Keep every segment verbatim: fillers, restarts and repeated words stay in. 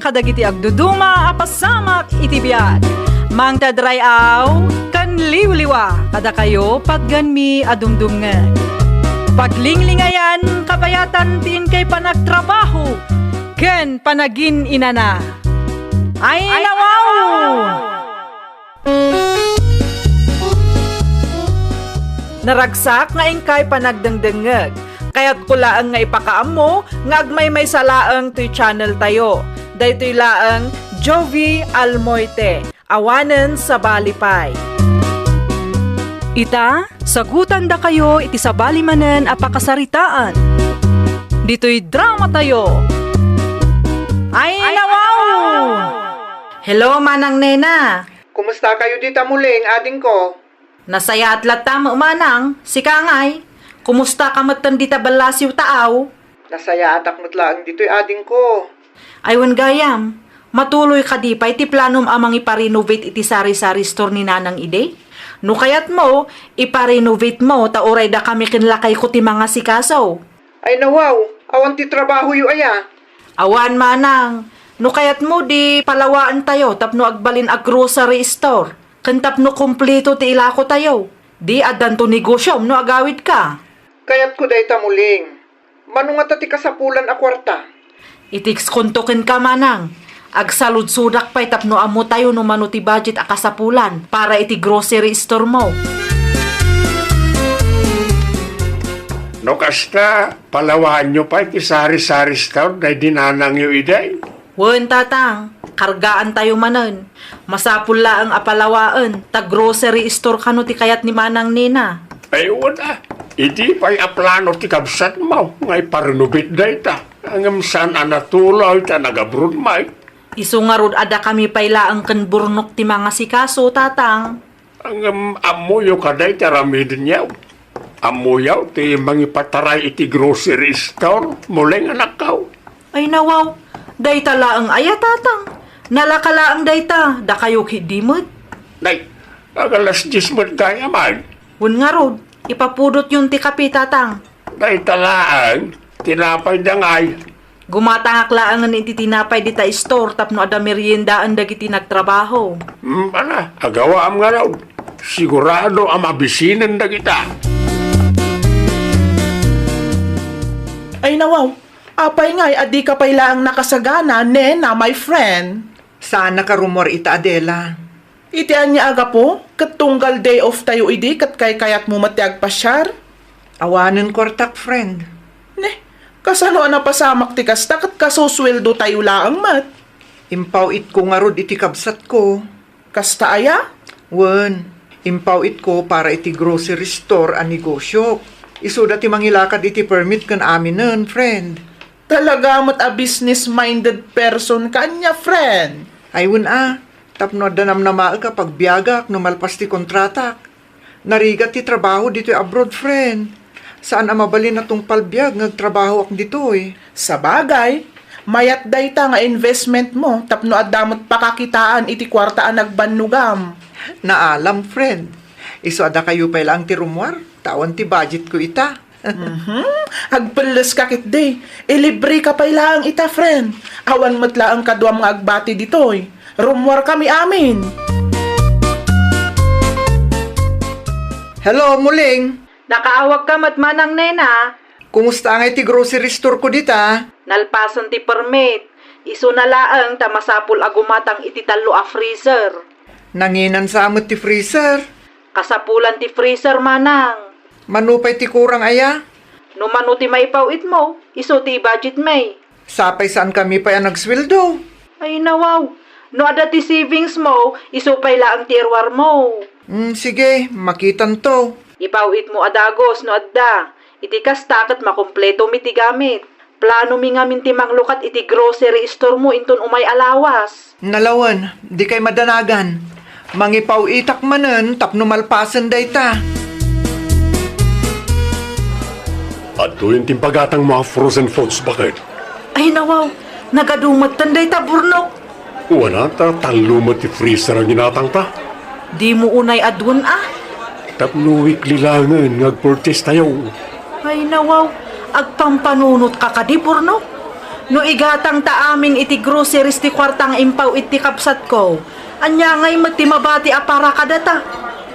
kadagiti agduduma a pasamak iti biag. Mangted ray-aw ken liwliwa kadakayo patgenmi a dumdumngeg. Paglinglingayan kabayatan ti inkay panagtrabaho ken panagin-inana. Ay, nawaw! Naragsak nga inkay panagdengdengngeg. Kayatko laeng nga ipakaammo nga agmaymaysa laeng toy channel tayo. Daytoy laeng Jovi Almoite, awanen sabali pay. Ita, sagutandakayo iti sabali manen a pakasaritaan. Ditoy drama tayo. Ay, nawaw! Hello, Manang Nena. Kumusta kayo dita, Muling, adingko? Nasayaat latta, Manang. Sika ngay, kumusta ka metten dita ballasiw taaw? Nasayaatak met laeng ditoy, adingko. Ay, wen gayam, matuloy kadi pay ti planom a mangipa-renovate iti sari-sari store ni Nanang idi? No kayatmo, ipa-renovate mo ta uray dakami ken lakayko ti mangasikaso. Ay nawaw, awan ti trabahoyo aya? Awan, Manang. No kayatmo, di palawaentayo tapno agbalin a grocery store. Ken tapno kumpleto ti ilakotayo. Di addanto negosiom no agawidka. Kayatko dayta, Muling. Mano ngata ti kasapulan a kuarta? I-textkonto kenka, Manang. Agsaludsodak pay tapno ammotayo no mano ti budget a kasapulan para iti grocery store mo. No kasta, palawaanyo pay ti sari-sari store daydi nanangyo idi? Wen, Tatang, kargaantayo manen. Masapul laeng a palawaen ta grocery store kano ti kayat ni Manang Nena. Ay, wen a. Idi pay a plano ti kabsatmo nga ipa-renovate dayta. Ngem saan a natuloy ta nag-abroad met. Isu ngarud a dakami pay laeng ken Burnok ti mangasikaso, Tatang. Ngem ammoyo kadi ti aramidenyo? Ammoyo ti mangipataray iti grocery store, Muling, anakko? Ay nawaw, dayta laeng aya, Tatang? Nalaka laeng dayta, dakayo ketdi met. Nay, ag alas dies met gayam ay. Wen ngarud, ipapudotyon ti kape, Tatang. Dayta laeng, tinapay da ngay. Gumatangak laengen iti tinapay dita istor tapno adda meriendaen dagiti nagtrabaho. Hmm, ala, agawaam ngarud. Sigurado a mabisinen dagita. Ay nawaw, apay ngay a dika pay laeng nakasagana, Nena, my friend? Saan a karummuar ita, Adela. Iti ania a gapu, ket tunggal day off tayo idi ket kaykayatmo met ti agpasiar? Awanen kuartak, friend. Ne, kasano a napasamak ti kasta ket kasusueldo tayo laeng met? Impaw-itko ngarud iti kabsatko. Kasta aya? Wen, impaw-itko para iti grocery store a negosiok. Isuda ti mangilakad iti permit ken aminen, friend. Talaga met a business-minded person ka ania, friend? Ay, wen a, tapno adda namnamaek a pagbiagak no malpas ti kontratak. Narigat ti trabaho ditoy abroad, friend. Saan a mabalin a tungpal biag nga agtrabahoak ditoy. Sabagay, mayat dayta nga investment mo tapno adda met pakakitaan iti kuarta a nagbannogam. Naalam, friend. Isu a dakayo pay laeng ti rummuar, ta awan ti budgetko ita. Mhm. Agpelles ka ketdi. Ilibre ka pay laeng ita, friend. Awan met laeng kaduam nga agbati ditoy. Rummuar kami amin. Hello, Muling. Nakaawag ka met, Manang Nena. Kumusta ngay ti grocery store ko dita? Nalpasen ti permit. Isuna laeng ta masapul a gumatang iti tallo a freezer. Nanginan sa met ti freezer? Kasapulan ti freezer, Manang. Mano pay ti kurang aya? No mano ti maipaw-itmo, isu ti i-budget mi. Sapay saan kami pay a nagsueldo. Ay, nawaw. No adda ti savings mo, isu pay laeng ti iruar mo. Hmm, sige, makitanto. Ipaw-itmo a dagus no adda. Iti kasta ket makumpleto mi ti gamit. Plano mi ngamin ti manglukat iti grocery store mo inton umay a lawas. Nalawen, dikay madanagan. Mangipaw-itak manen tapno malpasen dayta. Adtoyen ti impagatangmo a frozen foods, baket. Ay, nawaw, nagadu metten dayta, Burnok. Wen a, ta tallo met ti freezer a ginatangta. Dimo unay aduen a? Tapno weekly laengen nga agpurchase tayo. Ay, nawaw, agpampanunotka kadi, Burnok? No igatangta amin iti groceries ti kuarta nga impaw iti kabsatko, ania ngay met ti mabati a para kadata?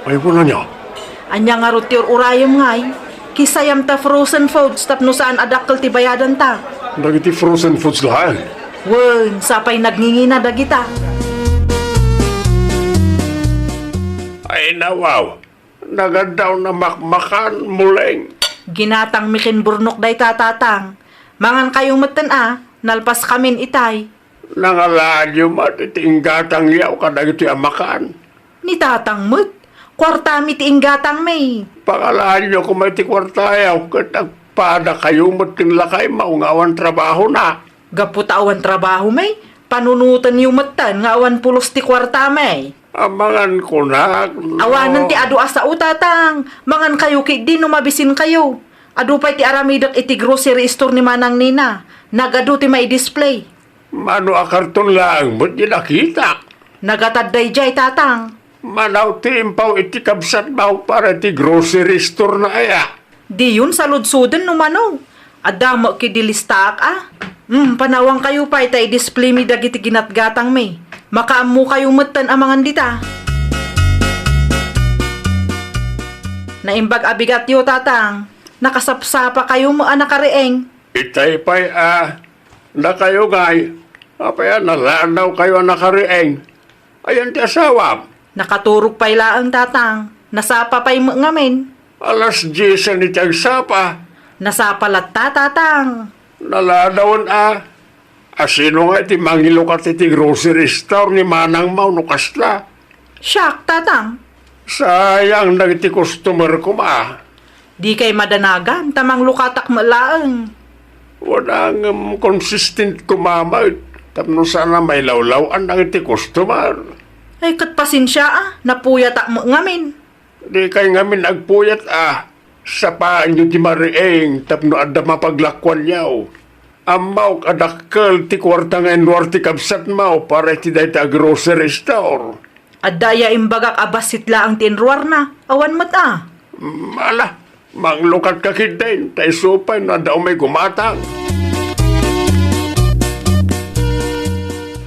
Ay, wen ania? Ania ngarud ti ur-urayem ngay? Kisayam ta frozen foods tapno saan a dakkel ti bayadanta. Dagiti frozen foods laeng? Wen, sapay nagngingina dagita. Ay, nawaw. Nagaddaw na makmakan, Muleng. Ginatangmi ken Burnok dayta, Tatang. Mangankayo metten a, nalpaskamin itay. Nangalaanyo met iti inggatangyaw kadagitoy a makan? Ni Tatang met, kuartami ti inggatangmi. Pangalaanyo koma iti kuartayaw ket agpadakayo met ken lakaymaw nga awan trabahona. Gapu ta awan trabahomi, panunotenyo metten nga awan pulos ti kuartami. Amangan kunak, no. Awanen ti adu a sao, Tatang. Mangankayo ketdi no mabisinkayo. Adu pay ti aramidek iti grocery store ni Manang Nina. Nagadu ti mai-display. Mano a karton laeng met ti nakitak? Nagatad daydiay, Tatang. Manaw ti impaw iti kabsatmaw para iti grocery store na aya? Diyon saludsoden no mano. Adda met ketdi listaak a. Hmm, panawangkayo pay ta i-displaymi dagiti ginatgatangmi. Makaammokayo metten amangan dita. Naimbag a bigatyo, Tatang. Nakasapsapakayo met a nakariing. Itay pay a, dakayo ngay, apay a naladaw kayo a nakariing? Ayan ti asawam? Nakaturog pay laeng, Tatang. Nasapa pay met ngamin. Alas diesen iti agsapa. Nasapa latta, Tatang. Naladawen a. A, sino nga iti mangilukat iti grocery store ni manangmaw no kasta? Siak, Tatang. Sayang dagiti customer koma. Dikay madanagan ta manglukatak met laeng. Wada ngem consistent koma met tapno saan a mailawlaw-an dagiti customer. Ay, ket pasensia a, napuyatak met ngamin. Dikay ngamin agpuyat a, sapaenyo ti mariing tapno adda mapaglakuanyo. Ammok a dakkel ti kuarta nga inruar ti kabsatmo para iti dayta a grocery store. Adda aya imbagak a bassit laeng ti inruarna? Awan met a. Mm, ala, manglukatka ketdin, ta isu pay no adda umay gumatang.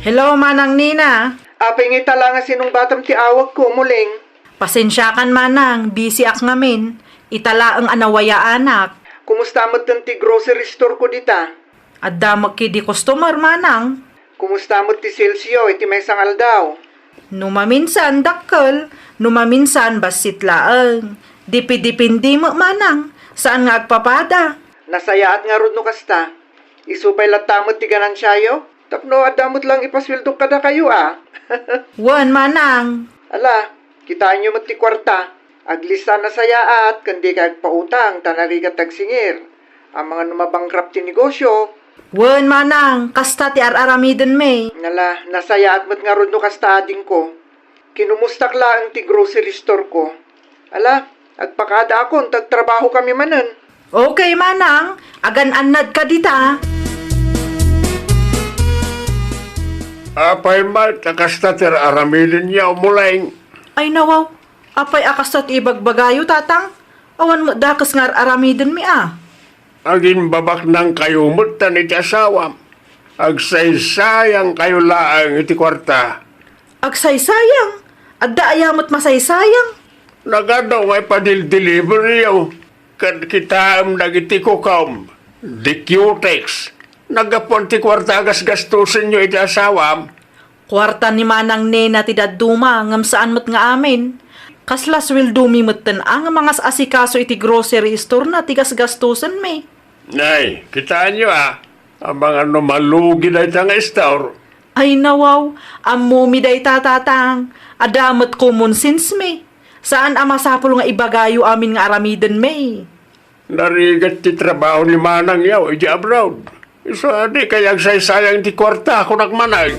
Hello, Manang Nina. Apay nga ita la nga sinungbatam ti awagko, Muleng? Pasensiakan, Manang, busy ak ngamin. Ita laeng a nawayaanak. Kumusta metten ti grocery store ko dita? Adda met ketdi customer, Manang. Kumusta met ti salesyo iti maysa nga aldaw? No maminsan, dakkel. No maminsan, bassit laeng. Dipidipindi met, Manang. Saan nga agpapada. Nasayaat ngarud no kasta. Isu pay latta met ti ganansiayo? Tapno adda met laeng ipasueldok kadakayo a. Wen, Manang. Ala, kitaenyo met ti kuarta. Aglista a nasayaat ken dikay agpautang ta narigat ti agsingir. Amangan no mabankrupt ti negosyo. Wen, Manang, kasta ti ar-aramidenmi. Ala, nasayaat met ngarud no kasta, adingko. Kinumustak laeng ti grocery store ko. Ala, agpakadaakon ta agtrabahokami manen. Okay, Manang. Agan-annadka dita. Apay met a kasta ti ar-aramidenyo, Muleng? Ay, nawaw. Apay a kasta ti ibagbagayo, Tatang? Awan met dakes nga ar-aramidenmi a. Agimbabaknangkayo metten iti asawam. Agsaysayangkayo laeng iti kuarta. Agsaysayang? Adda aya met masaysayang? Nagadu nga ipadil-deliveryo ken kitaem dagiti kukom, di cutex. Naggapuan ti kuarta a gasgastosenyo iti asawam. Kuarta ni Manang Nena ti dadduma ngem saan met nga amin. Kasla sueldomi metten a nga mangas-asikaso iti grocery store-na ti gasgastosenmi. Nay, kitaenyo a, amangan no malugi dayta nga store. Ay nawaw, ammomi dayta, Tatang. Adda met common sense-mi. Saan a masapul nga ibagayo amin nga aramidenmi. Narigat ti trabaho ni Manangyaw idiay abroad. Isu a dikay agsaysayang ti kuarta, kunak manen.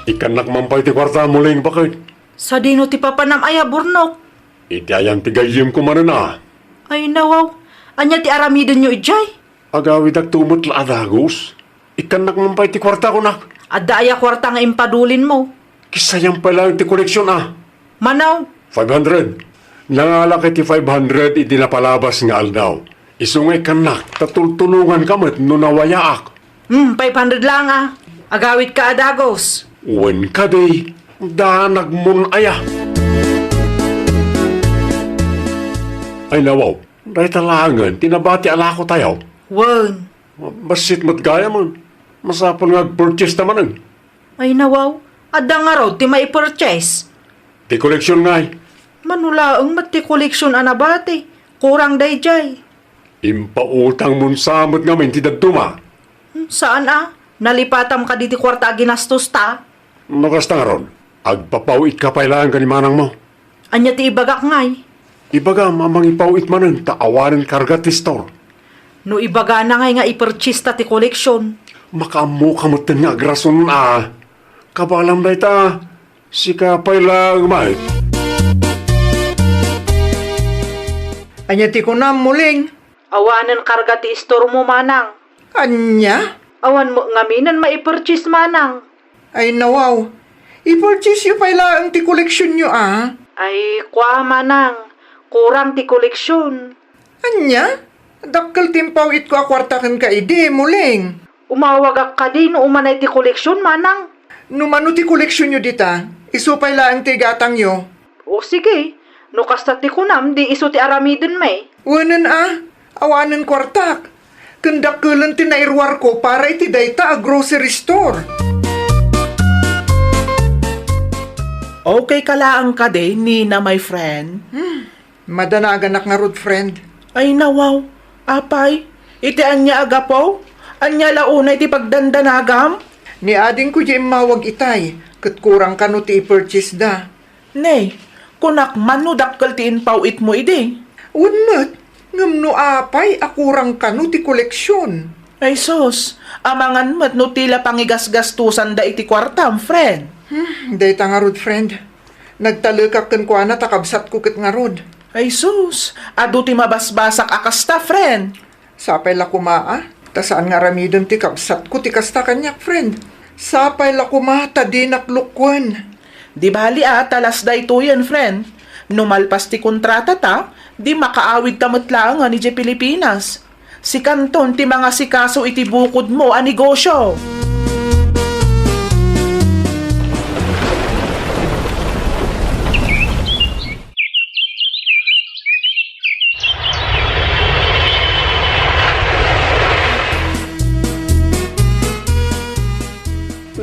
Ikkannak man pay ti kuarta, Muleng, baket. Sadino ti papanam aya, Burnok? Iti ayan ti gayyemko manen a. Ay nawaw, ania ti aramidenyo idiay? Agawidak to met la a dagus. Ikkannak man pay ti kuarta, kunak. Adda aya kuarta nga impadulinmo? Kisayam pay laeng ti koleksion a. Mano? Five hundred. Nangalak iti five hundred iti napalabas nga aldaw. Isu nga ikkannak, ta tultulonganka met no nawayaak. Hmm, five hundred lang a. Agawidka a dagus. Wen kadi, danagmon aya. Ay nawaw, dayta laengen ti nabati a lakotayo. Wen. Bassit met gayamen. Masapul nga agpurchase ta manen. Ay nawaw, adda ngarud ti maipurchase. Ti koleksion ngay. Mano laeng met ti koleksion a nabati. Kurang dayjay. Impautangmon sa met ngamin ti dadduma. Hmm, saan a? Nalipatam kadi ti kuarta a ginastosta? No kasta ngarud, agpapaw-itka pay laeng ken ni manangmo. Ania ti ibagak ngay? Ibagam a mangipaw-it manen ta awanen karga ti store. No ibagana ngay nga ipurchase ta ti koleksion. Makaammoka metten nga agrason a. Kabaelam dayta, sika pay laeng met. Ania ti kunam, Muling? Awanen karga ti istormo, manang. Ania? Awan met ngaminen maipurchase, manang. Ay nawaw, ipurchaseyo pay laeng ti koleksionyo a. Ay, kua, manang, kurang ti koleksion. Ania? Dakkel ti impaw-itko a kuarta kenka idi, Muling. Umawagak kadi no umanay ti koleksion, manang. No mano ti koleksionyo dita, isu pay laeng ti igatangyo. O sige, no kasta ti kunam, di isu ti aramidenmi. Wenen a, awanen kuartak. Ken dakkelen ti nairuarko para iti dayta a grocery store. Okay ka laeng kadi, Nina, my friend? Hmm, madanaganak ngarud, friend. Ay, nawaw. Apay, iti ania a gapu? Ania la unay ti pagdandanagam? Ni adingko diay immawag itay, ket kurang kano ti i-purchase da. Ne, kunak man no dakkel ti impaw-itmo idi. Wen met, ngem no apay a kurang kano ti koleksion? Ay sus, amangan met no ti la pangigasgastusanda iti kuartam, friend. Hmm, dayta ngarud, friend. Nagtalekak kenkuana ta kabsatko ket ngarud. Ay sus, adu ti mabasbasak a kasta, friend. Sapay la koma a, ta saan nga aramiden ti kabsatko ti kasta kaniak, friend. Sapay la koma ta dinak lukuen. Di bali a, ta las daytoyen, friend. No malpas ti kontratata, di makaawidta met laengen idiay Pilipinas. Sikanton ti mangasikaso iti bukodmo a negosio.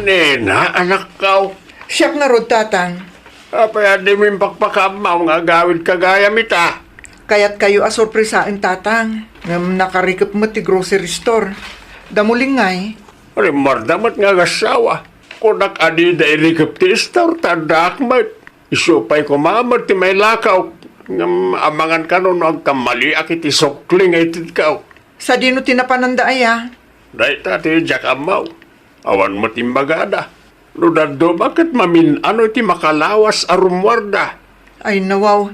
Nena, anakko. Siak ngarud, Tatang. Apay a dimo impakpakaammo nga agawidka gayam ita? Kayatkayo a sorpresaen, Tatang, ngem nakarikep met ti grocery store. Da Muling ngay? Rimmuarda met nga agassawa. Kunak a dida irikep ti store, ta addaak met. Isu pay koma met ti mailakaw, ngem amangan kano no agkammaliak iti sukli nga itedko. Sadino ti napananda aya? Dayta ti diak ammo. Awan met imbagada. No dadduma ket mamin-ano iti makalawas a rummuarda. Ay, nawaw.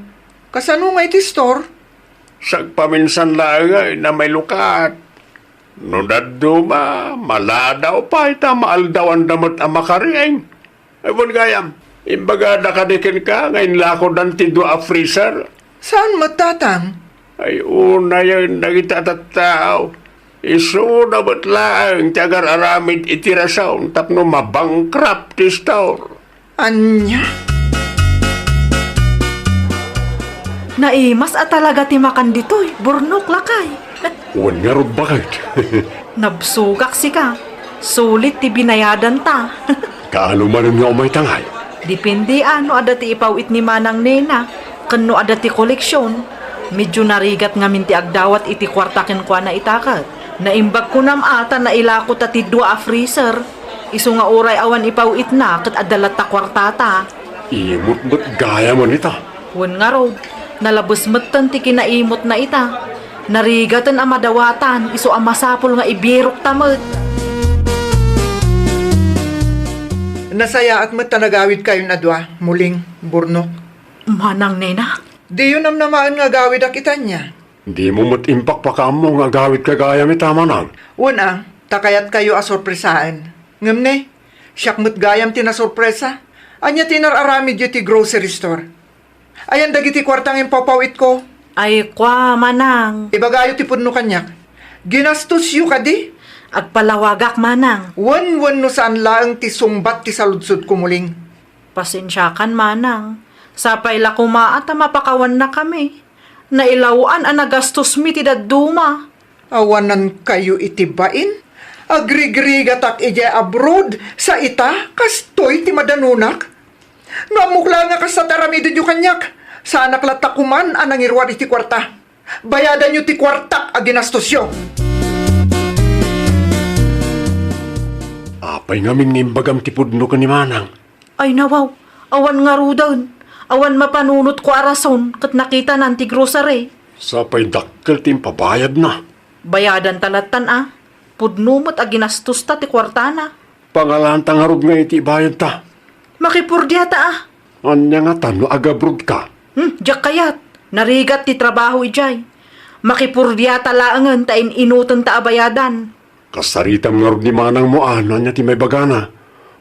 Kasano nga iti store? Sagpaminsan laeng a mailukat. No dadduma, maladaw pay ta maaldawanda met a makariing. Ay, wen gayam, imbagada kadi kenka nga inlakodan ti dua a freezer? Saan met, Tatang? Ay, unayen dagiti a tattao. Isuna met laeng ti agar-aramid iti rason tapno mabankrupt ti store. Ania? Naimas a talaga ti makan ditoy, burnok, lakay. Wen ngarud, baket. Nabsogak sika. Sulit ti binayadanta. Kaano manen nga umayta ngay? Depende a no adda ti ipaw-it ni Manang Nena, ken no adda ti koleksion. Medyo narigat ngamin ti agdawat iti kuarta kenkuana ita ket. Naimbag kunam a ta nailako ta ti dua a freezer. Isu nga uray awan ipaw-itna ket adda latta kuartata. Imot met gayamen ita. Wen ngarud, nalabes metten ti kinaimotna ita. Narigaten a madawatan, isu a masapul nga ibirokta met. Nasayaat met ta nagawidkayon a dua, Muling, Burnok. Manang Nena? Diyo namnamaen nga agawidak ita ania? Dimo met impakpakaammo nga agawidka gayam ita, Manang. Wen a, ta kayatkayo a sorpresaen. Ngem ne, siak met gayam ti nasorpresa. Ania ti inar-aramidyo iti grocery store? Ayan dagiti kuarta nga impaw-paw-itko? Ay, kua, manang. Ibagayo ti pudno kaniak. Ginastosyo kadi? Agpalawagak, manang. Wen, wenno saan laeng ti sungbat ti saludsodko, muling. Pasensiakan, manang. Sapay la koma a ta mapakawannakami. Nailaw-an a nagastosmi ti dadduma. Awanankayo iti bain? Agrigrigatak idiay abroad, sa ita, kastoy ti madanunak? No ammok laeng a kasta ti aramidyo kaniak, saanak latta koman a nangiruar iti kuarta. Bayadanyo ti kuartak a ginastosyo. Apay ngamin nga imbagam ti pudno ken ni manang? Ay, nawaw, awan ngaruden. Awan mapanunotko a rason ket nakitanan ti grocery. Sapay dakkel ti impabayadna. Bayadanta lattan a. Pudno met a ginastosta ti kuartana. Pangalanta ngarud nga iti ibayadta. Makipurdiata a. Ania ngata no agabrodka? Hmm, diak kayat. Narigat ti trabaho idiay. Makipurdiata laengen ta in-inutenta a bayadan. Kasaritam ngarud ni manangmo a no ania ti maibagana.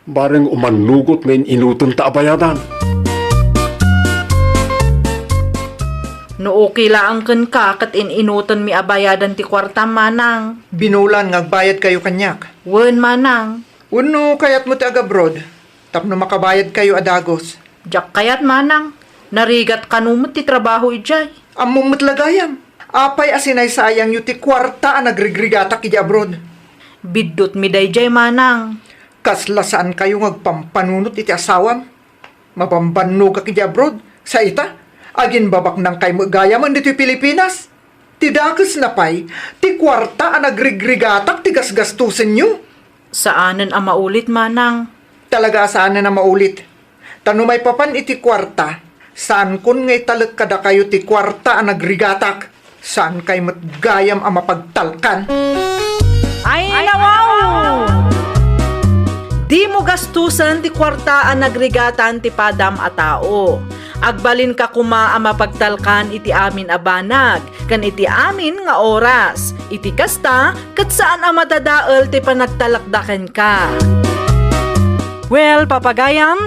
Bareng umannugot nga in-inutenta a bayadan. No okay laeng kenka ket in-inutenmi a bayadan ti kuartam, manang. Binulan nga agbayadkayo kaniak. Wen, manang. Wenno kayatmo ti agabroad tapno makabayadkayo a dagus? Diak kayat, manang. Narigat kano met ti trabaho idiay. Ammom met la gayam. Apay a sinaysayangyo ti kuarta a nagrigrigatak idiay abroad? Biddutmi daydiay, manang. Kasla saankayo nga agpampanunot iti asawam? Mabambannogak idiay abroad, sa ita, aginbabaknangkay met gayamen ditoy Pilipinas. Ti dakesna pay, ti kuarta a nagrigrigatak ti gasgastosenyo. Saanen a maulit, manang. Talaga a saanen a maulit. Ta no maipapan iti kuarta, saankon nga italek kadakayo ti kuarta a nagrigatak. Saankay met gayam a mapagtalkan. Ay, nawaw! Dimo gastusen ti kuarta a nagrigatan ti padam a tao. Agbalinka koma a mapagtalkan iti amin a banag ken iti amin nga oras. Iti kasta, ket saan a madadael ti panagtalekda kenka. Well, papagayam,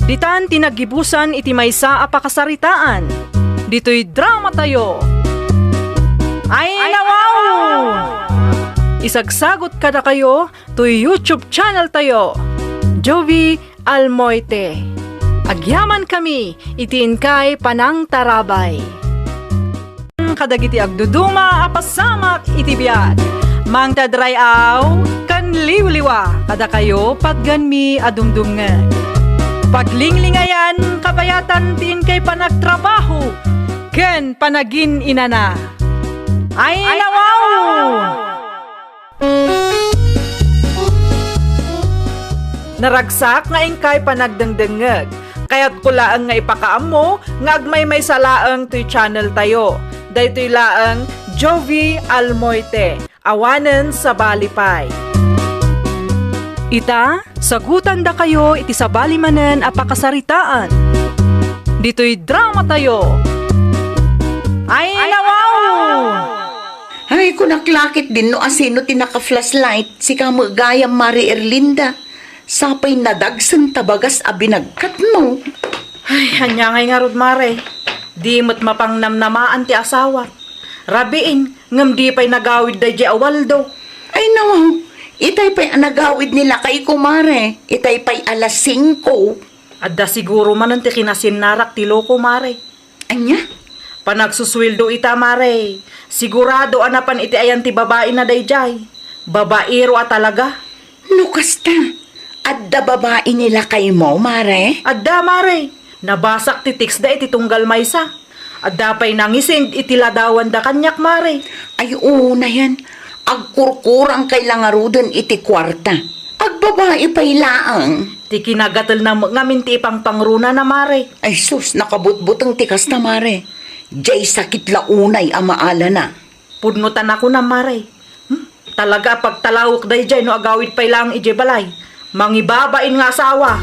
ditan ti naggibusan iti maysa a pakasaritaan. Ditoy dramatayo. Ay, nawaw! Isagsagot kadakayo toy YouTube channeltayo, Jovie Almoite. Agyamankami iti inkay panangtarabay. Kadagiti agduduma a pasamak iti biag, mangted ray-aw ken liwliwa kadakayo, patgenmi a dumdumngeg. Paglinglingayan, kabayatan ti inkay panagtrabaho ken panagin-inana. Ay, nawaw! Naragsak nga inkay panagdengdengngeg. Kayatko laeng nga ipakaammo nga agmaymaysa laeng toy channeltayo. Daytoy laeng Jovie Almoite, awanen sabali pay. Ita, sagutandakayo iti sabali manen a pakasaritaan. Ditoy dramatayo. Ay, nawaw! Ay, kunak la ketdin no asino ti naka-flashlight, sika met gayam, Mare Erlinda. Sapay nadagsen ta bagas a binagkatmo. Ay, ania ngay ngarud, Mare? Di met mapangnamnamaan ti asawak. Rabiin, ngem di pay nagawid daydiay a Waldo. Ay, nawaw. Itay pay a nagawid ni lakayko, Mare. Itay pay alas singko. Adda siguro manen ti kinasinnarak ti loko, Mare. Ania? Panagsusueldo ita, Mare. Sigurado a napan iti ayan ti babaina daydiay. Babaero a talaga. No kasta, adda babai ni lakaymo, Mare? Adda, Mare. Nabasak ti textda iti tunggal maysa. Adda pay nangisend iti ladawanda kaniak, Mare. Ay, unayen. Agkurkurangkay la ngaruden iti kuarta. Agbabai pay laeng. Ti kinagatelna met ngamin ti ipangpangrunana, Mare. Ay sus, nakabutbuteng ti kasta, Mare. Jay sakit la unay a maalana. Pudno ta nakunam, Mare. Hmm? Talaga a pagtalawek daydiay no agawid pay laeng idiay balay. Mangibabain nga asawa.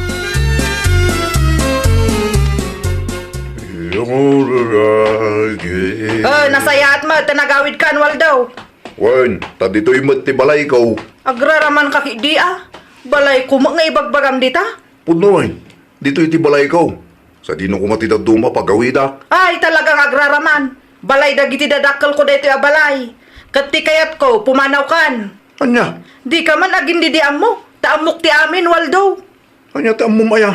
Eh, nasayaat met ta nagawidkan, Waldo. Wen, ta ditoy met ti balayko. Agraramanka ketdi a. Balayko met nga ibagbagam dita. Pudno, wen, ditoy ti balayko. Sadino koma ti dadduma pagawidak? Ay, talagang agraraman. Balay dagiti dadakkelko daytoy a balay. Ket ti kayatko, pumanawkan. Ania? Dika man agindidi ammo, ta ammok ti amin, Waldo. Ania ti ammom aya?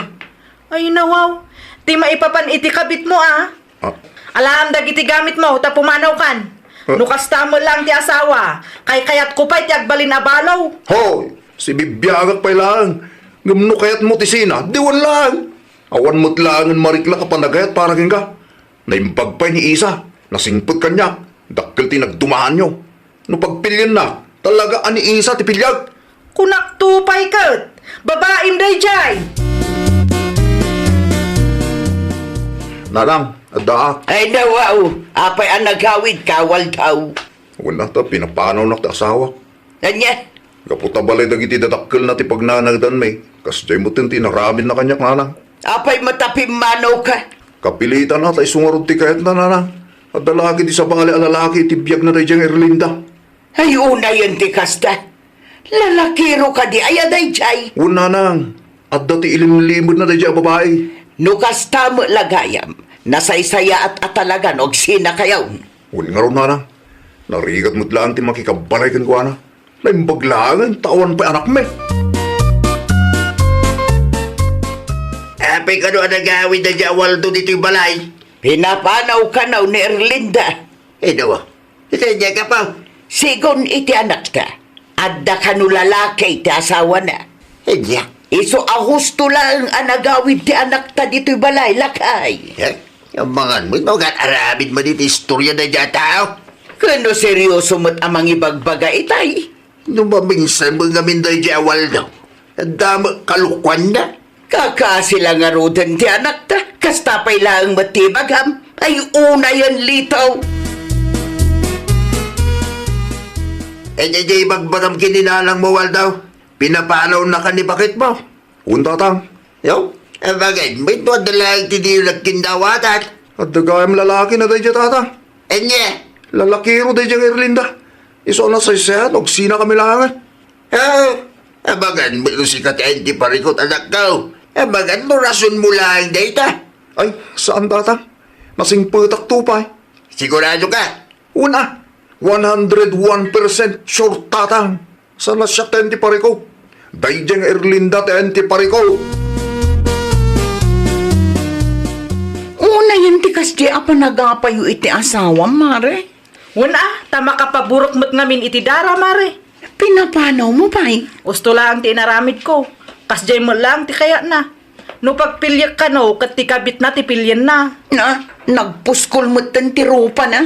Ay, nawaw. Ti maipapan iti kabitmo, a. Ah. Alaam dagiti gamitmo, ta pumanawkan. Ah. No kasta met laeng ti asawa, kaykayatko pay ti agbalin a balo. Hoy, sibibiagak pay laeng. Ngem no kayatmo ti sina, diwen laeng. Awan met laengen mariknak a panagayat para kenka. Naimbag pay ni Isa, nasingpet kaniak, dakkel ti nagdumaanyo. No pagpilienna, talaga a ni Isa ti piliak. Kunakto pay ket, babaim daydiay! Nanang, addaak. Ay, nawaw, apay a nagawidka, Waldo? Wen a, ta pinapanawnak ti asawak. Ania? Gapu ta balay dagiti dadakkelna ti pagnanaedanmi, kasdiay metten ti inaramidna kaniak, nanang. Apay met a pimmanawka? Kapilitan a, ta isu ngarud ti kayatna, nanang. Adda la ketdi sabali a lalaki iti biagna daydiay nga Erlinda. Ay, unayen ti kasta. Lalakiro kadi aya daydiay? Wen, nanang. Adda ti ilimlimedna daydiay a babai. No kasta met la gayam, nasaysayaat a talaga no agsinakayon. Wen ngarud, nanang. Narigat met laeng ti makikabbalay kenkuana. Naimbag laengen ta awan pay anakmi. Apay kano a nagawid daydiay a Waldo ditoy balay? Pinapanaw kano ni Erlinda. Ino? Iti diak, Apo? Sigun iti anakta, adda kano lalaki ti asawana. Ania? Isu a husto laeng a nagawid ti anakta ditoy balay, lakay. Eh? Amangan met, no, aramid met iti istorya daydiay a tao. Ken no serioso met a mangibagbaga itay? No maminsan met ngamin daydiay a Waldo, adda met kalokuanna. Kakasi la ngaruden ti anakta, kasta pay laeng met ti ibagam. Ay, unayen, Lito. Eh, daydiay ibagbagam ken ni nanangmo, Waldo. Pinapanawnaka ni baketmo. Wen, tatang. Yo, abagan, mayto adda laeng ti diyo nagkindawatan. Adda gayam lalakina daydiay, tatang. Ania? Lalakiro daydiay nga Erlinda. Isu a nasaysayaat no agsinakami laengen. Ah, abagan, mayto sika ti ayan ti parikut, anakko. Abagan, no rasonmo laeng dayta. Ay, saan, tatang. Nasingpetakto pay. Sigurado ka? Wen a, one hundred one percent sure, tatang. Saan a siak ti ayan ti parikut? Daydiay nga Erlinda ti ayan ti parikut. Unayen ti kasdiay a panagapayyo iti asawam, mare. Wen a, ta makapaburek met ngamin iti dara, mare. Pinapanawmo pay? Husto laeng ti inaramidko. Kasdiay met laeng ti kayatna. No pagpiliek kano, ket ti kabitna ti pilienna. Na, nagpuskol metten ti rupana.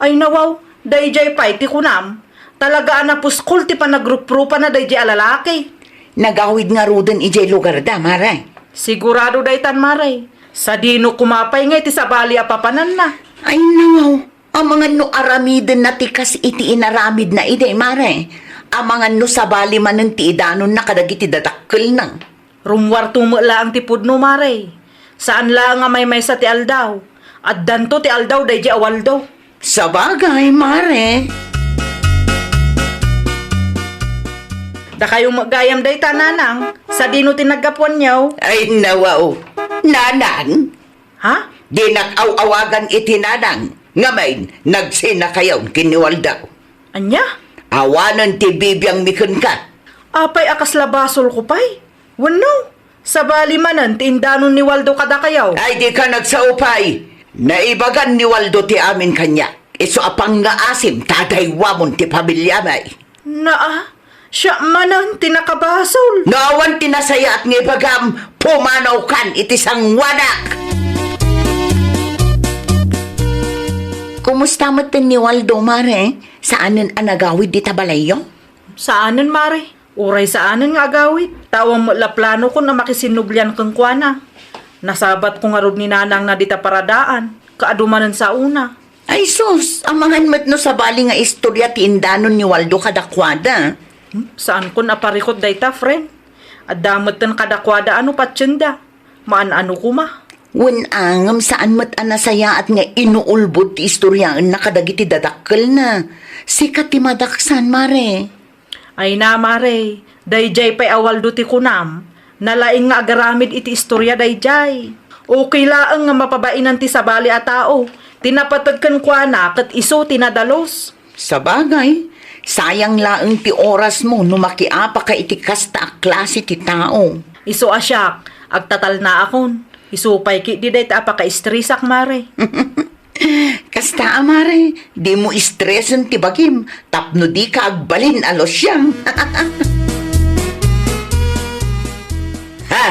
Ay, nawaw, daydiay pay ti kunam. Talaga a napuskol ti panagruprupana daydiay a lalaki. Nagawid ngaruden idiay lugarda, mare? Sigurado daytan, mare. Sadino koma pay nga iti sabali a papananna? Ay, nawaw. Amangan no aramidenna ti kas iti inaramidna idi, mare. Amangan no sabali manen ti idanonna kadagiti dadakkelna. Rummuarto met laeng ti pudno, mare. Saan laeng a maymaysa ti aldaw. Addanto ti aldaw daydiay a Waldo. Sabagay, mare. Dakayo met gayam dayta, nanang. Sadino ti naggapuanyo? Ay, nawaw. Nanang? Ha? Dinak aw-awagan iti nanang. Ngamin, nagsinakayon ken ni Waldo. Ania? Awanen ti bibiangmi kenka. Apay a kasla basolko pay? Wenno, sabali manen ti indanon ni Waldo kadakayo? Ay, dika nagsao pay. Naibagan ni Waldo ti amin kaniak. Isu a pangngaasim ta adaywamon ti pamiliami. Naa, siak manen ti nakabasol. No awan ti nasayaat nga ibagam, pumanawkan iti sanguanak. Kumusta metten ni Waldo, mare? Saanen a nagawid dita balayyo? Saanen, mare. Uray saanen nga agawid, ta awan met la planokon a makisinnublian kenkuana. Nasabatko ngarud ni nanangna dita paradaan, kaadu manen saona. Ay sus, amangan met no sabali nga istorya ti indanon ni Waldo kadakuada. Hmm, saankon a parikut dayta, friend. Adda metten kadakuada a no patienda. Maan-ano koma. Wen a, ngem saan met a nasayaat nga inuulbod ti istoryaenna kadagiti dadakkelna. Sika ti madaksan, mare. Ay na, mare, daydiay pay a Waldo ti kunam. Nalaing nga agaramid iti istorya daydiay. Okay laeng nga mapabainan ti sabali a tao, Ti napateg kenkuana ket isu ti nadalus. Sabagay, sayang laeng ti orasmo no makiapaka iti kasta a klase ti tao. Isu a siak, agtatalnaakon. Isu pay ketdi dayta a pakaistresak, mare. Kasta a, mare, dimo istresen ti bagim tapno dika agbalin a lusiang. Ha!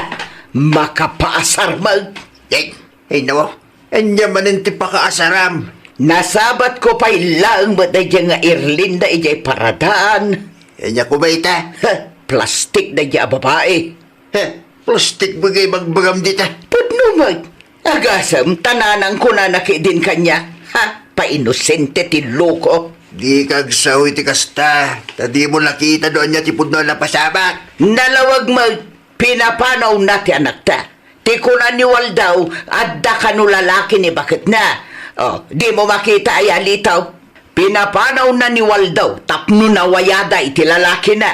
Makapaasar met! Ay, ay, nawa. Ania manen ti pakaasaram? Nasabatko pay laeng met daydiay nga Erlinda idiay paradaan. Ania koma ita? Ha, plastik daydiay a babai. Ha, plastik met nga ibagbagam dita. Pudno met. Agasem, ta nanang kunana ketdin kaniak. Ha, painosente ti loko. Dika agsao iti kasta, ta dimo nakita no ania ti pudno a napasamak. Nalawag met. Pinapanawna ti anakta. Ti kuna ni Waldo, adda kano lalaki ni baketna. O, dimo makita aya, Lito? Pinapanawna ni Waldo tapno nawayada iti lalakina.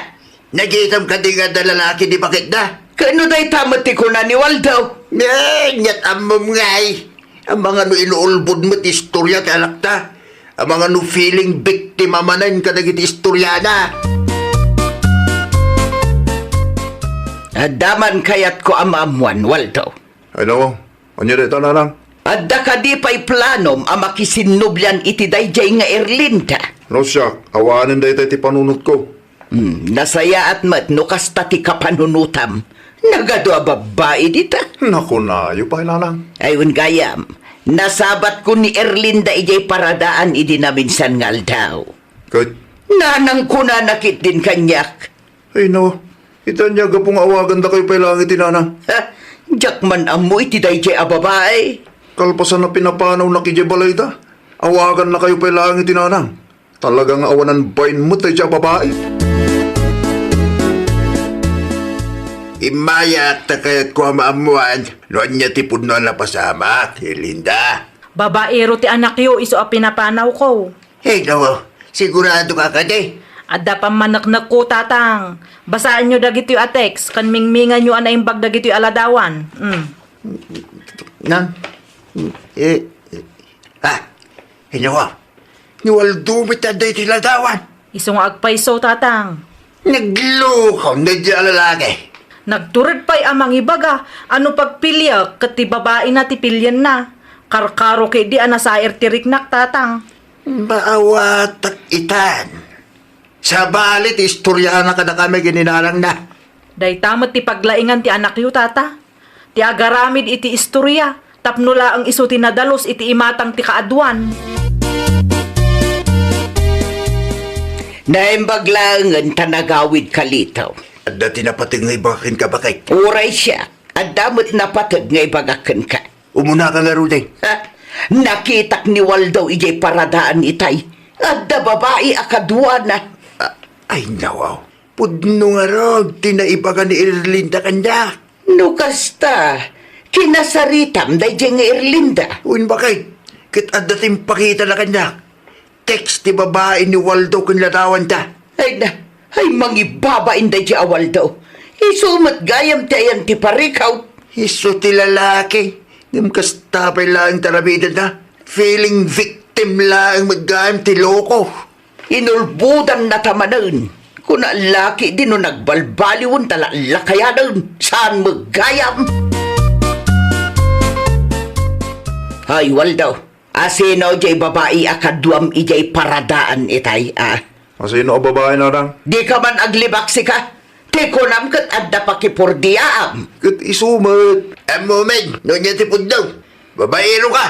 Nakitam kadi nga adda lalaki ni baketna? Ket no dayta met ti kuna ni Waldo? Eh, ket ammom ngay. Amangan no inuulbod met ti istorya ti anakta. Amangan no feeling biktima manen kadagiti istoriana. Adda man kayatko a maammuan, Waldo. Ay, naku. Ania dayta, nanang? Adda kadi pay planom a makisinnublian iti daydiay nga Erlinda? No siak, awanen dayta iti panunotko. Hmm, nasayaat met no kasta ti kapanunotam. Nagadu a babbai dita. Nakunayo pay, nanang. Ay, wen gayam, nasabatko ni Erlinda idiay paradaan idi naminsan nga aldaw. Ket? Nanang kunana ketdin kaniak. Ay, no. Ita ania gapu nga awagandakayo pay laeng iti nanang? Ha? Diak man ammo iti daydiay a babai. Kalpasan a pinapanawnak idiay balayda, awagannakayo pay laeng iti nanang. Talaga nga awanan bain met daydiay a babai. Immayak ta kayatko a maammuan no ania ti pudno a napasamak, Erlinda. Babaero ti anakyo isu a pinapanawko. Hello, sigurado ka kadi? Adda pammaneknekko, Tatang. Basaenyo dagitoy a text ken mingminganyo a naimbag dagitoy a ladawan. Mm. Nang, eh, ah, hello. Ni Waldo met adda iti ladawan. Isu nga agpayso, Tatang. Naglukaw daydiay a lalaki. Nagtured pay a mangibaga a no pagpiliek ket ti babaina ti pilienna. Karkaro ketdi a nasair ti riknak, Tatang. Maawatak itan. Sabali ti istoriana kadakami ken ni nanangna. Dayta met ti paglaingan ti anakyo, Tata. Ti agaramid iti istoria, tapno laeng isu ti nadalus iti imatang ti kaaduan. Naimbag laengen ta nagawidka, Lito. Adda ti napateg nga ibaga kenka, baket. Uray siak, adda met napateg nga ibaga kenka. Umunaka ngaruden. Ha? Nakitak ni Waldo idiay paradaan itay. Adda babai a kaduana. A-, ay, nawaw. Pudno ngarud ti naibaga ni Erlinda kaniak. No kasta, kinasaritam daydiay nga Erlinda. Wen, baket, ket adda ti impakitana kaniak. Text ti babai ni Waldo ken ladawanta. Ay na, ay, mangibabain daydiay a Waldo. Isu met gayam ti ayan ti parikaw. Isu ti lalaki. Ngem kasta pay laeng ti aramidenda. Feeling victim laeng met gayam ti loko. Inulbodannata manen. Kuna la ketdi no nagbalbaliwen ta lallakayanen. Saan met gayam? Ay, Waldo, asino diay babai a kaduam idiay paradaan itay, a? Asino a babai, nanang? Dika man aglibak sika. Ti kunam ket adda pakipurdiaam. Ket isu met. Ammom no ania ti pudno. Babaero ka.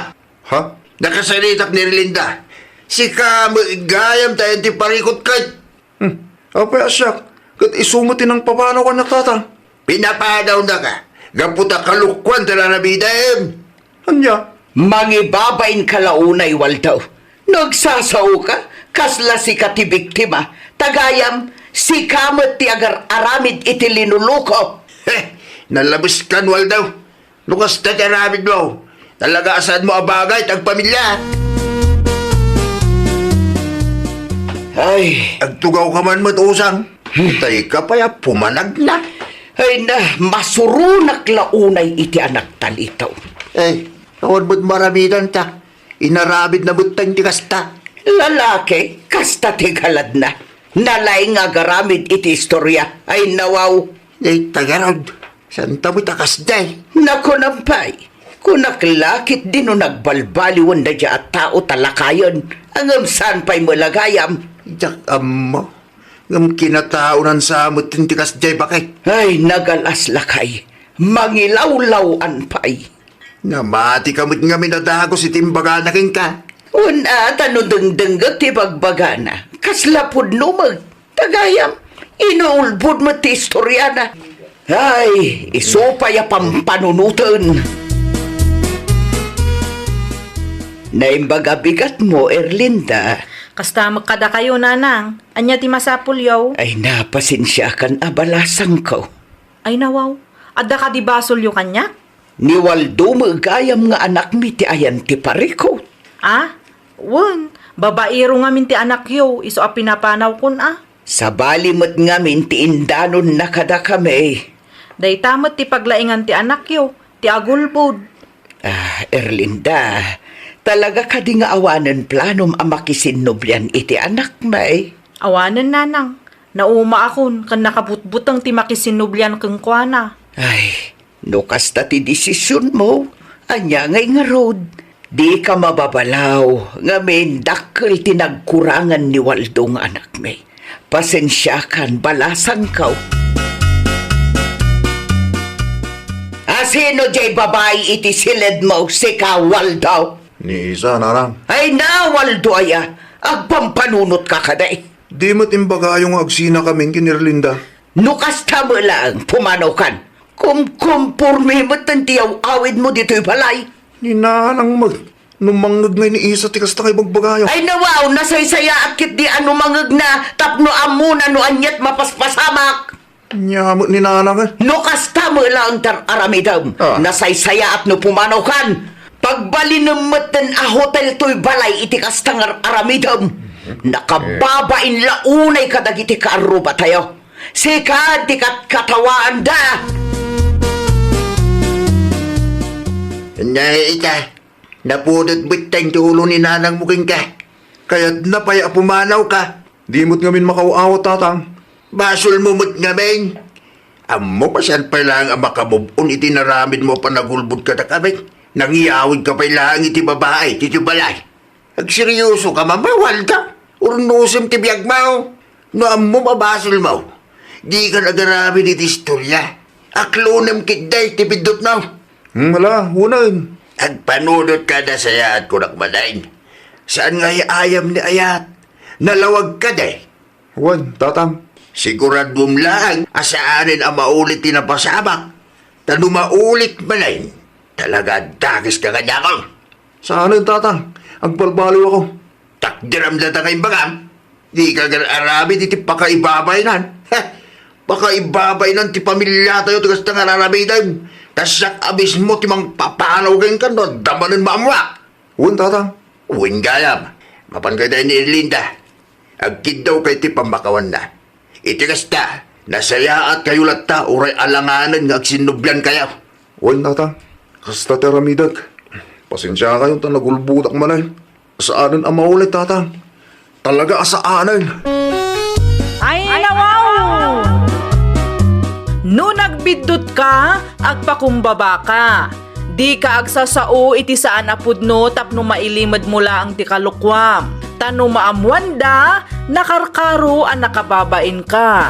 Ha? Nakasaritak ni Erlinda. Sika met gayam ta ayan ti parikut ket. Hmm. Apay a siak, ket isu met ti nangpapanaw kaniak, Tatang. Pinapanawnaka gapu ta kalokuan ti aramidem. Ania? Mangibabainka la unay, Waldo. No agsasaoka, kasla sika ti biktima. Ta gayam, sika met ti agar-aramid iti linuloko. He, nalabeskan, Waldo. No kasta ti aramidmo, talaga a saanmo a bagay ti agpamilya. Ay. Agtugawka man met, usang. Hmm. Itay ka pay a pumanagna. Ay na, masuronak la unay iti anakta, Lito. Ay, awan met maramidanta. Inaramidna metten ti kasta. Lalaki, kasta ti galadna. Nalaing nga agaramid iti istoria. Ay, nawaw. Dayta garud, santa met a kasdiay. Nakunam pay, kunak la ketdi no nagbalbaliwen daydiay a tao ta lakayen, ngem saan pay met la gayam. Diak ammo, ngem kinataonan sa met ti kasdiay, baket. Ay, nagalas lakay, mangilawlaw-an pay. Namatika met ngamin a dagus iti imbagana kenka. Wen a, ta no dengdengngeg ti bagbagana, kasla pudno met. Ta gayam, inuulbod met ti istoriana. Ay, isu pay a pampanunoten. Naimbag a bigatmo, Erlinda. Kasta met kadakayo, nanang. Ania ti masapulyo? Ay, napasensiakan a balasangko. Ay, nawaw. Adda kadi basolyo kaniak? Ni Waldo met gayam nga anakmi ti ayan ti parikut. Ah? Wen, babaero ngamin ti anakyo, isu a pinapanawkon a. Sabali met ngamin ti indanonna kadakami. Dayta met ti paglaingan ti anakyo, ti agulbod. Ah, Erlinda, talaga kadi nga awanen planom a makisinnublian iti anakmi? Awanen, nanang. Naumaakon ken nakabutbuteng ti makisinnublian kenkuana. Ay, no kasta ti desisionmo, ania ngay ngarud? Dika mababalaw ngamin dakkel ti nagkurangan ni Waldo nga anakmi. Pasensiakan, balasangko. A, sino diay babai iti siledmo, sika, Waldo? Ni Isa, nanang. Ay na, Waldo aya, agpampanunotka kadi. Di met imbagayo nga agsinakamin ken Erlinda. No kasta met laeng, pumanawkan. Kumkumporme metten ti yaw-awidmo ditoy balay. Ni nanang met, no mangngeg ngay ni Isa ti kasta nga ibagbagayo. Ay, nawaw, nasaysayaat ketdi a no mangngegna tapno ammona no aniat mapaspasamak. Ania met ni nanang, eh? No kasta met laeng ti ar-aramidem, ah, nasaysayaat no pumanawkan. Pagbalinem metten a hotel toy balay iti kasta nga ar-aramidem. Nakababain la unay kadagiti kaarrubatayo. Sika ti katkatawaanda. Nay, ita, napudot metten ti ulo ni nanangmo kenka. Kayatna pay a pumanawka. Di met ngamin makaaw-awat, tatang. Basolmo met ngamin. Ammom a saan pay laeng a makamove-on iti inaramidmo a panagulbod kadakami. Nangyawidka pay laeng iti babai, iti balay. Agseryosoka, Mama, Waldo? Urnosem ti biagmo. No ammom a basolmo, dikan agaramid iti istoria. Aklonem ketdi ti biddutmo. Hmm, ala, unaen. Agpanunot kada sayaat kunak manen. Saan nga ay-ayam ni ayat? Nalawag kadi? Wen, tatang. Siguraduem laeng a saanen a maulit ti napasamak. Ta no maulit manen, talaga a dakeska kaniak. Saanen, tatang. Agbalbaliw ako. Takderam data nga imbagam. Dika agar-aramid iti pakaibabainan. Heh! Pakaibabainan ti pamiliatayo ti kasta nga ar-aramidem. Ta siak a mismo ti mangpapanaw kenka no adda manen maammoak. Wen, tatang. Wen gayam. Mapan kadi ni Erlinda. Agkiddawka iti pammakawanna. Iti kasta, nasayaatkayo latta uray alanganen nga agsinnubliankayo. Wen, tatang. Kasta ti aramidek. Pasensiakayon ta nagulbodak manen. Saanen a maulit, tatang. Talaga a saanen. Ay, nawaw! No nagbiddutka, agpakumbabaka. Dika agsasao iti saan a pudno tapno mailimedmo laeng ti kalokuam. Ta no maammoanda, nakarkaro a nakababainka.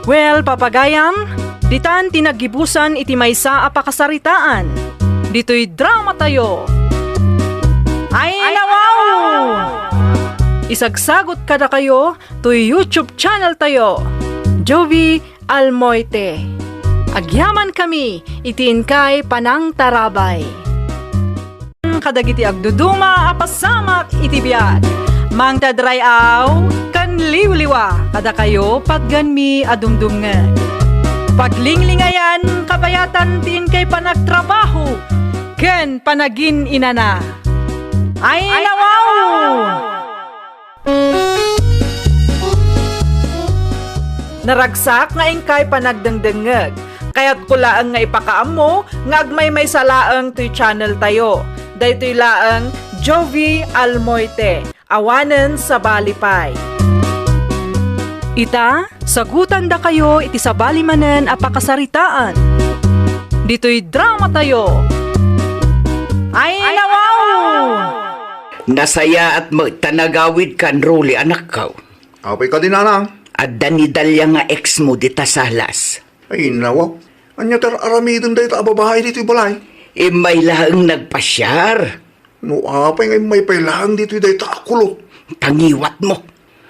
Well, papagayam, ditan ti naggibusan iti maysa a pakasaritaan. Ditoy dramatayo. Ay, nawaw! Isagsagot kadakayo toy YouTube channel tayo, Jovie Almoite. Agyamankami iti inkay panangtarabay. Kadagiti agduduma a pasamak iti biag, mangted ray-aw ken liwliwa kadakayo patgenmi a dumdumngeg. Paglinglingayan kabayatan ti inkay panagtrabaho ken panagin-inana. Ay, nawaw! Naragsak nga inkay panagdengdengngeg. Kayatko laeng nga ipakaammo nga agmaymaysa laeng toy channel tayo. Daytoy laeng Jovi Almoite, awanen sabali pay. Ita, sagutandakayo iti sabali manen a pakasaritaan. Ditoy dramatayo. Ay, nawaw! Nasayaat met ta nagawidkan, Rolly, anakko. Apay kadi, nanang? Adda ni Dalia nga ex mo dita Salas. Ay, nawaw. Ania ti ar-aramiden dayta a babai ditoy balay? Immay laeng nagpasiar. No apay nga immay pay laeng ditoy dayta a kulot? Tangiwat mo.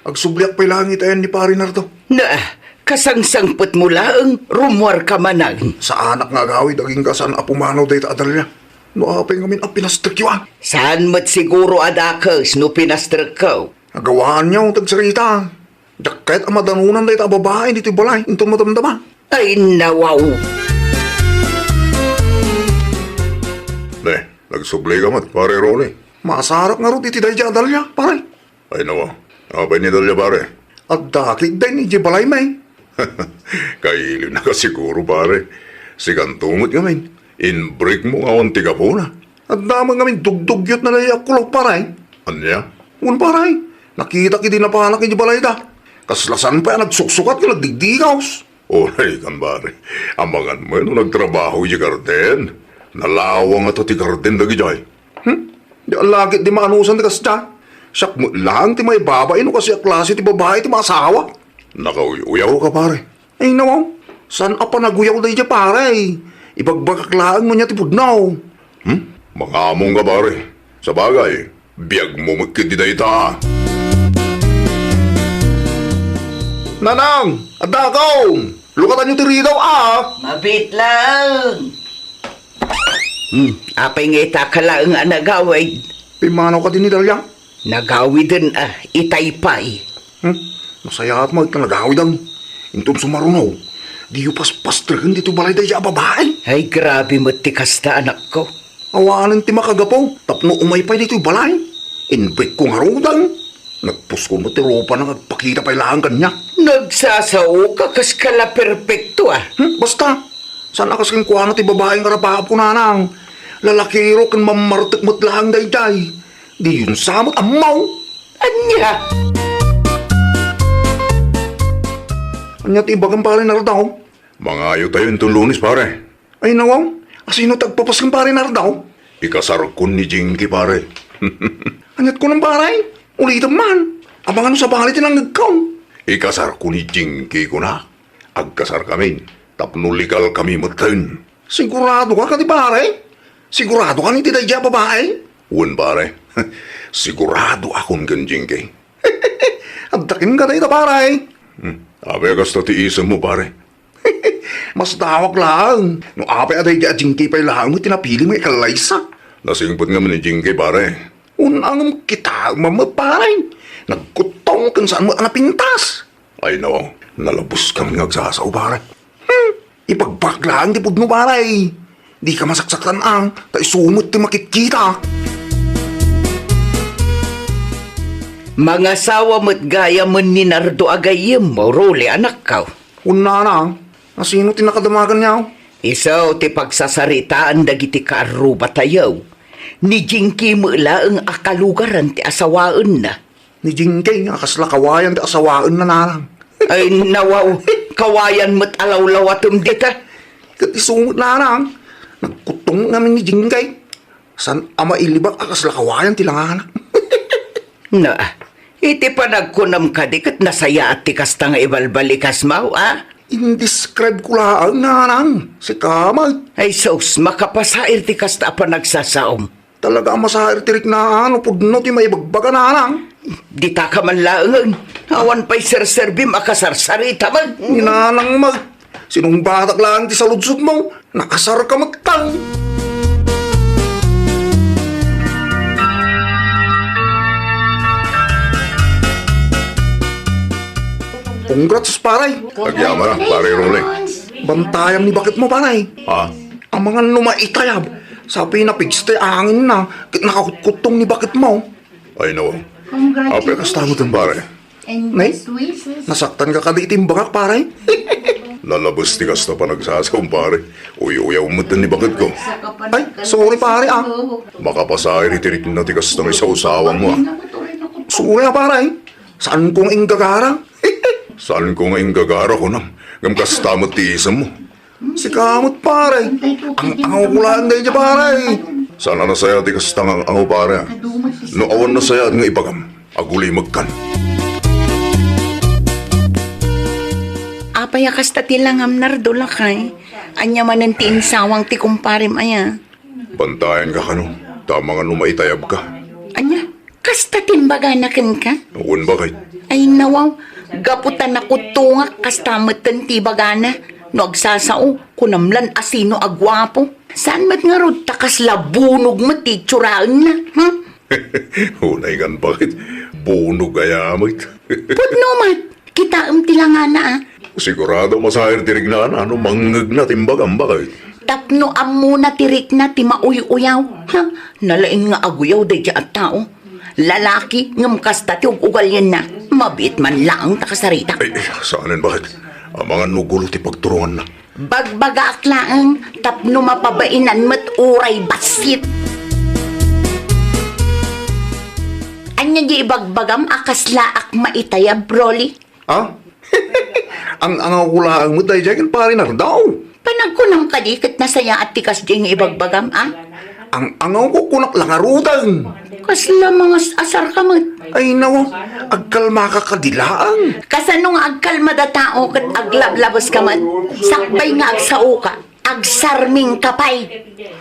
Agsubliak pay laeng iti ayan ni Pari Nardo. Na, kasangsangpet mo laeng, rummuar ka manen. Saanak nga agawid agingga saan a pumanaw dayta a Dalia. No apay ngamin a pinastrekyo, a? Saan met siguro a dakes no pinastrekko? Agawaanyo ti agsarita. Diak kayat a madanonan dayta a babai ditoy balay inton madamdama. Ay, nawaw! Ne, nagsubli ka met, Pare Rolly. Masarak ngarud iti daydiay a Dalia, pare. Ay, nawaw. Apay ni Dalia, pare? Adda ketdi idiay balay, may. Kailiwnaka siguro, pare. Sikanto met ngamin, inbreak mo nga awan ti gapuna. Adda met ngamin dugdugyot na daydiay a kulot, pare. Ania? Wen, pare. Nakitak idi napanak idiay balayda. Kasla saan pay a nagsuksukat ken nagdigdigaws. Uray kan, pare. Amangan met no nagtrabaho idiay garden. Nalawang ata ti garden dagidiay. Hmm? Diak la ketdi maanusan ti kasta. Siak met laeng ti maibabain no kasla klase ti babai ti maasawa. Nakauy-uyaw ka, pare. Ay, nawaw. Saan a panaguyaw daydiay, pare? Ibagbagak laeng no ania ti pudno. Hmm? Mangamong ka, pare. Sabagay, biag mo met ketdi dayta. Nanang, addakaw! Lukatanyo ti rigaw, a! Mabiit laeng. Hmm, apay nga ita ka laeng a nagawid? Pimmanaw kadi ni Dalia? Nagawiden a, itay pay. Hmm? Nasayaat met ta nagawiden. Inton sumaruno, diyo paspastreken ditoy balay daydiay a babai. Ay, grabe met ti kasta, anakko. Awanen ti makagapu tapno umay pay ditoy balay. Inbreak ko ngaruden. Nagpuskol met ti rupana nga agpakita pay laeng kaniak. Nagsasaoka kas kala perpekto, a. Hmm? Basta, saan a kas kenkuana ti babai nga rapaap ko, nanang. Lalakiro ken mammartek met laeng daydiay. Diyon sa met ammo. Ania? Ania ti ibagam, Pare Nardo? Mangayotayo inton Lunes, pare. Ay, nawaw. Asino ti agpapas ken Pare Nardo? Ikasarkon ni Jinky, pare. Aniat kunam, pare? Ulitem man. Amangan no sabali ti nangngegko. Ikasarko ni Jinky, kuna. Agkasarkamin tapno legalkami metten. Siguradoka kadi, pare? Siguradoka iti daydiay a babai? Wen, pare. Siguradoakon ken Jinky. Adda kenka dayta, pare. Hmm. Apay a kasta ti isemmo, pare? Masdawak laeng no apay a daydiay a Jinky pay laeng ti napilimo nga ikallaysa. Nasingpet ngamin ni Jinky, pare. Wen, ngem kitaem met, pare. Nagkuttong ken saan met a napintas. Ay, no. Nalabes kami nga agsasao, pare. Hmm. Ipagbagak laeng ti pudno, pare. Dika masaksaktan, a, ta isu met ti makitkita. Mangasawa met gayamen ni Nardo a gayyemmo, Rolly, anakko. Wen, nanang, asino ti nakadamaganyo? Isu ti pagsasaritaan dagiti kaarrubatayo. Ni Jinky met laeng a kalugaran ti asawaenna. Ni Jinky a kasla kawayan ti asawaenna, nanang. Ay, nawaw, kawayan met a lawlawatem dita. Ket isu met, nanang, nagkuttong ngamin ni Jinky. Saan a mailibak a kasla kawayan ti langana. Na, iti panagkunam kadi ket nasayaat ti kasta nga ibalbalikasmo, a? Indescribe ko laeng, nanang. Sika met. Ay sus, makapasair ti kasta a panagsasaom. Talaga a masair ti riknaan no pudno ti maibagbaga, nanang. Dita ka man laengen. Awan pay serserbim a kasarsarita met. Ni nanang met. Sinungbatak laeng ti saludsodmo. Nakasar ka met, tang. Congrats, pare. Agyamanak, pare Rolly. Bantayam ni baketmo, pare. Ha? Amangan no maitayab, sapay napigsa ti angenna ket nakakutkuttong ni baketmo. Ay, no. Congratulations. Apay kasta met, pare? And best wishes. Nasaktan ka kadi iti imbagak, pare? Nalabes ti kasta panagsasao, pare. Uy-uyaw met ni baketko. Ay, sorry, pare, ah. Makapasair iti rikna ti kasta nga isawsawangmo, ah. Sorry, ah, pare, ay. Saanko nga inggagara? Saanko nga inggagara, kunam. Ngem kasta met ti isemmo. Sika met, pare. Ang-angawko laeng daydiay, pare. Saan a nasayaat ti kasta nga ang-angaw, pare, ah. No awan nasayaat nga ibagam, agulimekkan. Apay a kasta ti langam, Nardo, lakay? Ania manen ti insawang ti kumparem aya? Bantayanka kano, ta amangan no maitayabka. Ania? Kasta ti imbagana kenka? Wen, baket. Ay, nawaw, gapu ta nakutongak, kasta metten ti ibagana. No agsasao, kunam lan a sino a guapo. Saan met ngarud ta kasla bunog met ti itsuraenna, ha? Unay ngan, baket. Bunog aya met. Pudno met, kitaem ti langana, a. Sigurado masair ti riknana no mangngegna ti imbagam, baket. Tapno ammona ti rikna ti mauy-uyaw, ha? Nalaing nga aguyaw daydiay a tao. Lalaki, ngem kasta ti ug-ugalianna. Mabiit man laeng ta kasaritak. Ay, saanen, baket. Amangan no gulo ti pagturonganna. Bagbagaak laeng tapno mapabainanmo met uray bassit. Ania di ibagbagam a kaslaak maitayab, Rolly? Ha? Ang-angawko laeng met daydiay ken Pare Nardo. Panagkunam kadi ket nasayaat ti kasdiay nga ibagbagam, a? Ang-angawko, kunak la ngaruden. Kasla mangas-asarka met. Ay, nawa, agkalmaka kadi laeng. Kasano nga agkalmada tao ket aglablabeska met? Sakbay nga agsaoka, agsarmingka pay.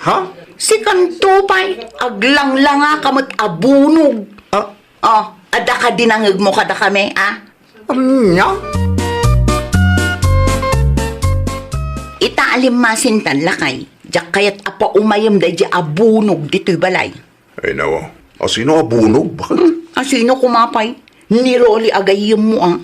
Ha? Sikanto pay, aglanglangaka met a bunog. Ah? O, adda kadi nangngegmo kadakami, a? Ania? Ita a limmasintan, lakay, diak kayat a paumayem daydiay a bunog ditoy balay. Ay, nawa. Asino a bunog? Baket? Hmm, asino koma pay? Ni Rolly a gayyemmo, a.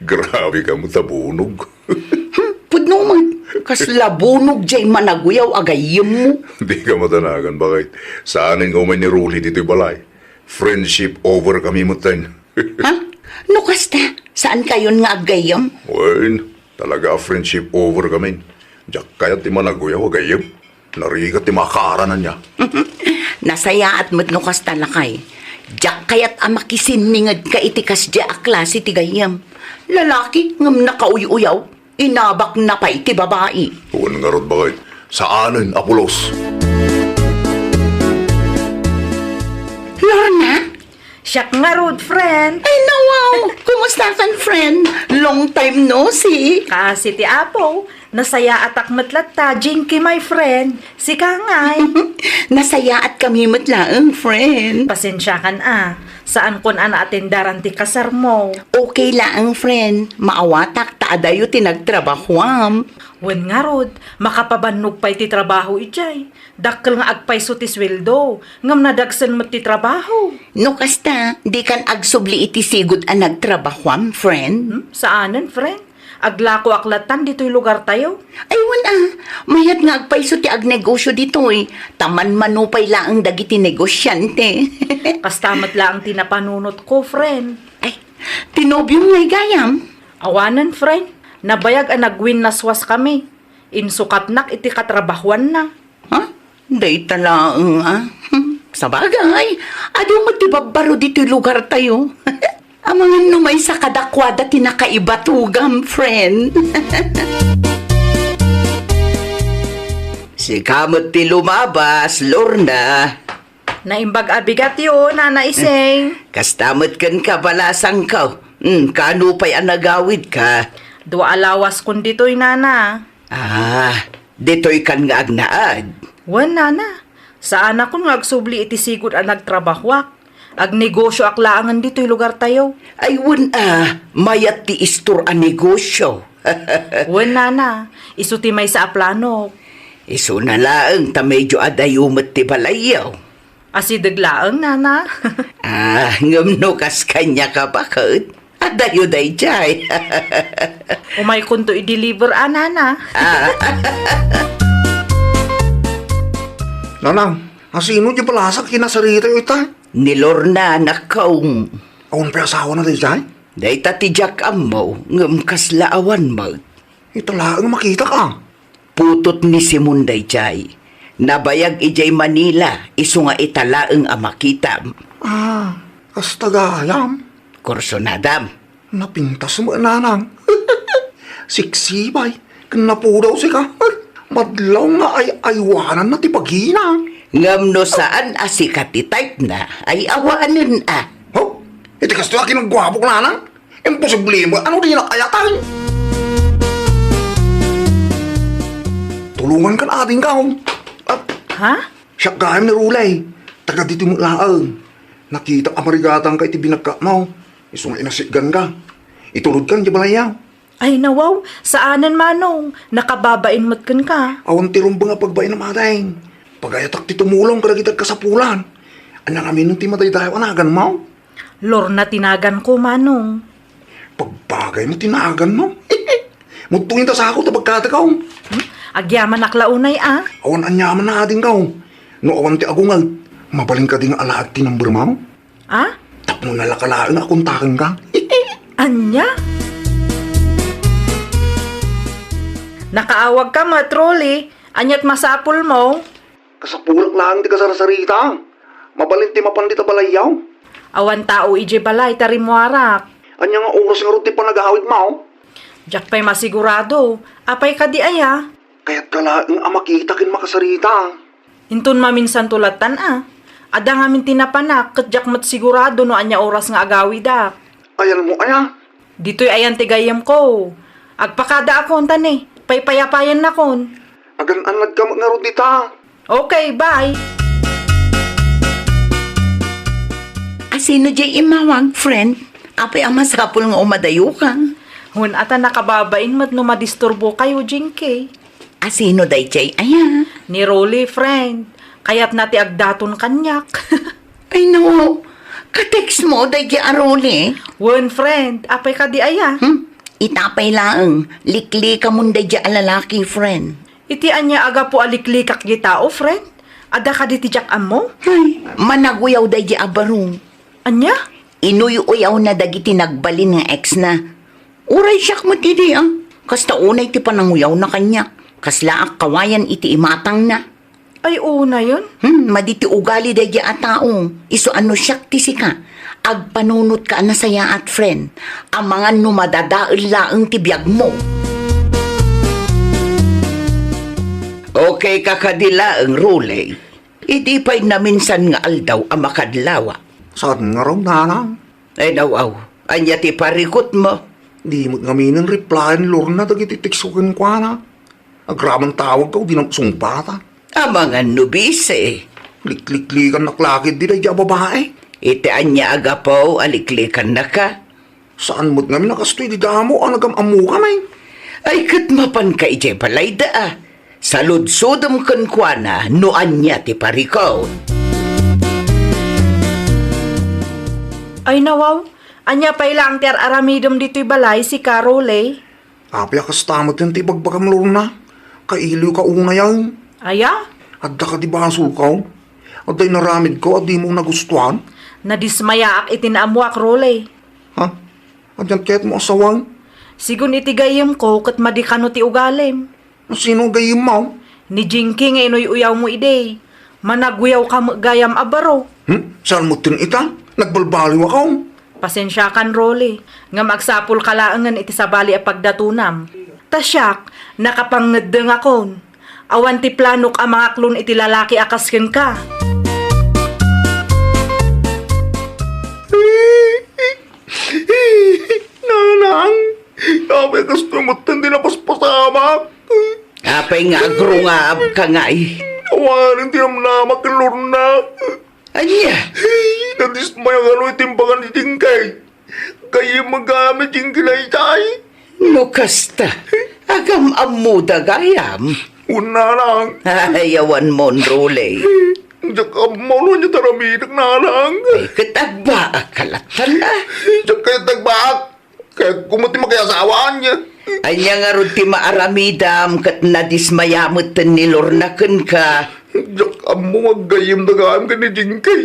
Grabeka met a bunog. Hmm, pudno met. Kasla bunog diay managuyaw a gayyemmo. Dika madanagan, baket. Saanen nga umay ni Rolly ditoy balay. Friendship over kami metten. Ha? No kasta, saankayon nga aggayyem? Wen, talaga a friendship over kami. Diak kayat ti managuyaw a gayyem. Narigat ti makaarana nia. Nasayaat met no kasta, lakay. Diak kayat a makisinningedka iti kasdiay a klase ti gayyem. Lalaki ngem nakauy-uyaw. Inabakna pay ti babai. Wen ngarud, baket. Saanen a pulos. Lorna? Siak ngarud, friend. Ay, nawaw! Kumustakan, friend? Long time no see. Kaasi ti Apo, nasayaatak met latta, Jinky, my friend. Sika ngay? Nasayaatkami met laeng, friend. Pasensiakan a, saankon a naatendaran ti kasarmo. Okay laeng, friend. Maawatak ta adayo ti nagtrabahuam. Wen ngarud, makapabannog pay ti trabaho idiay. Dakkel nga agpayso ti sueldo, ngem nadagsen met ti trabaho. No kasta, dikan agsubli iti sigud a nagtrabahuam, friend? Hmm? Saanen, friend? Aglakoak lattan ditoy lugartayo. Ay, wen a, mayat nga agpayso ti agnegosyo ditoy, ta manmano pay laeng dagiti negosiante. Kasta met laeng ti napanunotko, friend. Ay, ti nobiom ngay gayam? Awanen, friend. Nabayag a nagwinnaswaskami. Insukatnak iti katrabahuanna. Ha? Dayta laeng, a? Hmm, sabagay, adu met ti babbaro ditoy lugartayo. Amangan no maysa kadakuada ti nakaibatogam, friend. Sika met ti lumabas, Lorna. Naimbag a bigatyo, Nana Ising. Kasta met kenka, balasangko. Hmm, kano pay a nagawidka? Dua a lawaskon ditoy, Nana. Ah, ditoykan nga agnaed? Wen, Nana. Saanakon nga agsubli iti sigud a nagtrabahoak. Agnegosioak laengen ditoy lugartayo. Ay, wen a, mayat ti istor a negosio. Wen, Nana. Isu ti maysa a planok. Isuna laeng ta medio adayo met ti balayyo. Asideg laeng, Nana. Ah, ngem no kas kaniak a baket, adayo daydiay. Umaykonto i-deliver a, Nana. Ah. Nanang, asino ti balasak kinasaritayo ita? Ni Lorna, anakko. Awan pay asawana daydiay? Dayta ti diak ammo, ngem kasla awan met. Ita laeng makitak a. Putot ni Simon daydiay. Nabayag idiay Manila, isu nga ita laeng a makitam. Ah, kasta gayam. Kursunadam. Napintas met, nanang. Siksibay, ken napudaw sika. Madlaw nga ay-aywananna ti pagina. Ngem no saan a sika ti type na, ay awanen a. Oh, iti kastoy a kinagguapok, nanang? Imposible met, ano dinak ayatan? Tulongan kan ading kaon. Ah, Ha? Siak gayam ni Rulay. Taga ditoy met laeng. Nakitak a marigatangka iti binagkatmo. Isu nga inasitganka. Itulodkan ti balayyo. Ay, nawaw, saanen, Manong. Nakababain met kenka. Awan ti rumbeng a pagbainam, ading. Pagayatak ti tumulong kadagiti agkasapulan. Ania ngamin ti madaydayaw a naganmo? Lorna ti naganko, Manong. Pagbagaymo ti naganmo. Mudto inta sako ta bagkatakaw. Hmm? Agyamanak la unay a. Awan aniaman a adingkaw. No awan ti agunget, mabalin kadi nga alaek ti numbermo? A? Tapno nalaka laeng a kontakenka. Ania? Nakaawagka met, Rolly. Aniat masapulmo? Kasapulak laeng ti kasarsarita. Mabalin ti mapan dita balayyo. Awan tao idiay balay ta rimmuarak. Ania nga oras ngarud ti panagawidmo? Diak pay masigurado. Apay kadi aya? Kayatka laeng a makita ken makasarita. Inton maminsanto lattan a. Adda ngamin ti napanak ket diak met sigurado no ania oras nga agawidak. Ayanmo aya? Ditoy ayan ti gayyemko. Agpakadaakon ta ne, paypayapayannakon. Agan-annadka met ngarud dita. Okay, bye. Asino diay immawag, friend? Apay a masapul nga umadayoka? Wen, ata nakababain met no madisturbokayo, Jinky. Asino daydiay aya? Ni Rolly, friend. Kayatna ti agdaton kaniak. Ay, no. Ka-textmo daydiay a Rolly? Wen, friend. Apay kadi aya? Hmm? Ita pay laeng, liklikamon daydiay a lalaki, friend. Iti ania a gapu a liklikak dita, o, friend? Adda kadi ti diak ammo? Ay, managuyawda idiay a baro. Ania? Inuy-uyawna dagiti nagbalin nga ex-na. Uray siak met idi, a. Kasta unay ti pananguyawna kaniak. Kaslaak kawayan iti imatangna. Ay, unayen? Hmm, madi ti ugali daydiay a tao. Isu a no siak ti sika, agpanunotka a nasayaat, friend. Amangan no madadael laeng ti biagmo. Okay ka kadi laeng, Rolly? Idi pay naminsan nga aldaw a makadlawa. Saan ngarud, nanang? Ay, nawaw. Ania ti parikutmo? Di met ngaminen replyan ni Lorna dagiti textko kenkuana. Agraman tawagko, di nagsungbata. Amangan no busy. Likliklikannak la ketdi daydiay a babae. Iti ania a gapu a liklikannaka? Saan met ngamin a kastoy ti damo a nagam-ammokami? Ay, ket mapanka idiay balayda a. Saludsodem kenkuana no ania ti parikut. Ay, nawaw, ania pay laeng ti ar-aramidem ditoy balay, sika, Rolly? Apay a kasta met ti ibagbagam, Lorna? Kailiwka unay a. Aya? Adda kadi basolko? Adda inaramidko a dimo nagustuan? Nadismayaak iti naammoak, Rolly. Ha? Ania kayatmo a sawen? Sigun iti gayyemko ket madi kano ti ugalim. Sino a gayyemmo? Ni Jinky nga inuy-uyawmo idi. Managuyawka met gayam a baro. Hmm? Saan met ita? Nagbalbaliwak. Pasensiakan, Rolly, ngem agsapulka laengen iti sabali a pagdatonam. Ta siak, nakapangngeddengakon. Awan ti planok a mangaklon iti lalaki a kas kenka. Nanang, apay kastoy metten ti napaspasamak? Apay nga agrungaabka ngay? Awanen ti namnamak ken Lorna. Ania? Nadismaya kano iti imbaga ni Jinky. Gayyem gayam ni Jinky daydiay. No kasta, agam-ammoda gayam. Una lang. Ay, awan mo, Rolly. Diak ammo no ania ti aramidek, nanang. Ay, ket agbaak ka lattan a. Diak kayat agbaak. Kayatko met ti makiasawa ania. Ania ngarud ti maaramidam ket nadismaya metten ni Lorna kenka? Diak ammo nga aggayyemda gayam ken ni Jinky.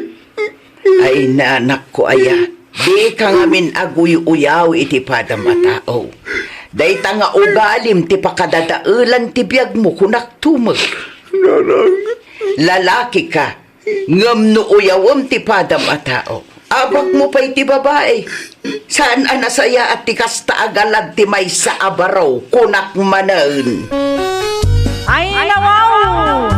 Ay, nanakko aya. Dika ngamin aguy-uyaw iti padam a tao. Dayta nga ugalim ti pakadadaelan ti biagmo, kunak tumeng. Nanang. Lalaki ka, ngem no uyawem ti padam a tao, abakmo pay ti babai. Saan a nasayaat ti kasta a galad ti maysa a baro, kunak manen. Ay, nawaw!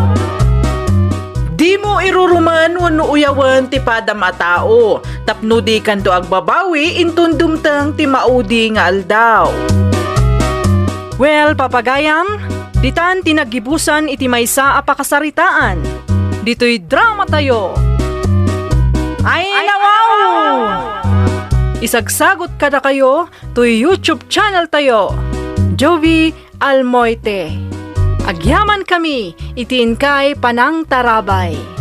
Dimo irurumen wenno uyawen ti padam a tao, tapno dikanto agbabawi inton dumteng ti maudi nga aldaw. Well, papagayam, ditan ti naggibusan iti maysa a pakasaritaan. Ditoy drama tayo. Ay, nawaw! Isagsagot kadakayo toy YouTube channel tayo, Jovi Almoite. Agyaman kami iti inkay panangtarabay.